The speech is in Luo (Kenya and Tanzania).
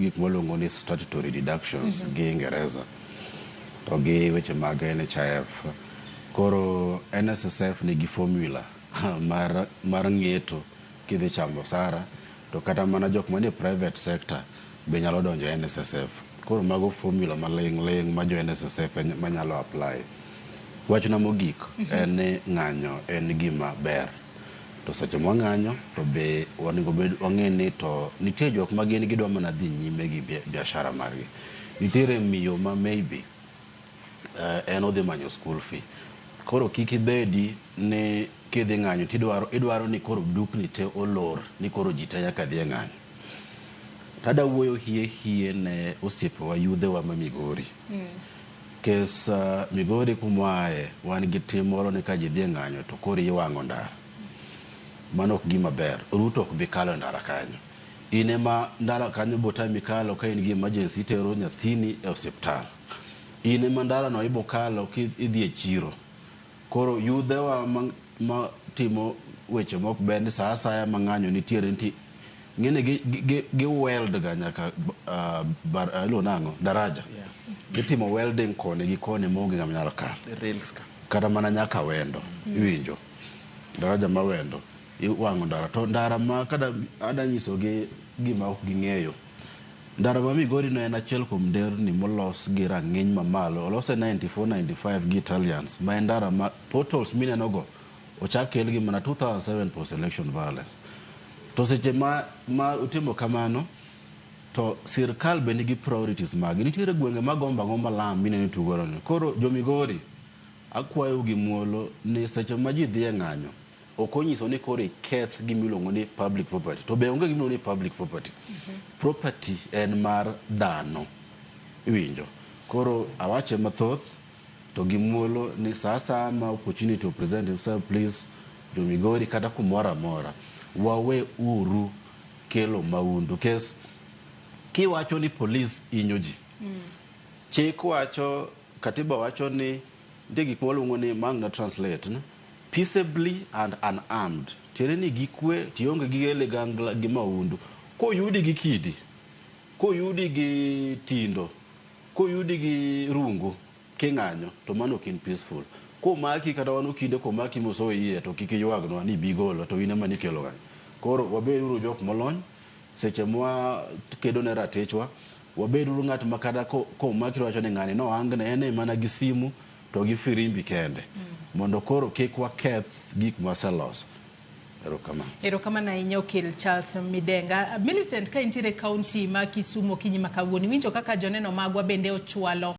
gik mwaluongo ni statutory deductions gi Ingereza to gi weche mag NHIF. Koro NSSF nigi formula mar ng'eto kidhi chamo osara, to kata mana jok manie private sector be nyalo donjo e NSSF. Koro mago formula maling' ling' ma jo NSSF manyalo apply. Wachna mogik en ni ng'anyo en gima ber. To seche mwang'anyo to be onego bed wang'e ni to nitie jok ma gin gidwa mana dhi nyime gi biashara margi. Nitiere miyo ma maybe en odhi manyo school fee. Koro kik ibedi ni kidhi ng'anyo tidwaro idwaro ni koro dukni te olor ni koro ji te nyaka dhi e ng'anyo. Tada wuoyo hie hie ne osiepewa, yudhewa ma Migori. Kes Migori kumwaaye wan gi tim moro ni ka ji dhi e ng'anyo to koro iwang'o ndara. Mano ok gima ber. Ruto ok bi kalo e ndara kanyo. In ema ndara kanyo botami kalo ka in gi emergency, itero nyathini e osiptal. In ema ndara no ibo kalo ki idhi e chiro. Koro yudhewa ma timo weche mok ber ni saa asaya ma ng'anyo nitiere nti ng'eni gi weld ga nyaka iluongo nang'o, daraja. Gitimo welding koni gi koni maonge ng'ama nyalo kalo. Rails ka. Kata mana nyaka Wendo, iwinjo daraja ma Wendo iwang'o ndara, to ndara ma kada ada nyisogi gima ok ging'eyo, ndara ma Migori no en achiel kuom nderni molos gi rang'iny mamalo, olose 94 95 gi Italians, ma en ndara ma potholes mineno go ochak kelgi mana 2007 post election violence. To seche ma utimo kamano to sirkal be nigi priorities magi. Nitiere gwenge ma gombo agomba lam mineno itugono ni. Koro jo Migori, akwayo gi muolo ni seche ma ji dhi e ng'anyo ok onyiso ni koro iketh gimiluongo ni public property. To be onge gimiluongo ni public property. Property en mar dhano, iwinjo? Koro awache mathoth to gi muolo ni sa asaya ma opportunity to present himself, please, jo Migori kata kumoro amora, wawe uru kelo maundu. Kes kiwacho ni police hinyo ji, chik wacho, katiba wacho ni nitie gik mwaluongo ni mang na translate ne? Peaceably and unarmed, tiende ni gikwe tionge gi ligangla gi maundu. Koyudi gi kidi, koyudi gi tindo, koyudi gi rungu king'anyo, to mano ok in peaceful. Komaki kata wan okinde komaki mosoyi iye, to kik iywagnwa ni bi golo to in ema nikelo ng'anyo. Koro wabeduru jok molony seche mwa kedo ne ratichwa. Wabeduru ng'at ma kata komaki to wacho ni ng'ani nohangne en e mana gi simu to gi firimbi kende, mondo koro kik waketh gik mwaseloso. Erokamano. Erokamano ahinya, okil Charles Midenga. Millicent, ka intiere e kaunti ma Kisumu okinyi ma kawuono, iwinjo kaka joneno magwa bende ochwalo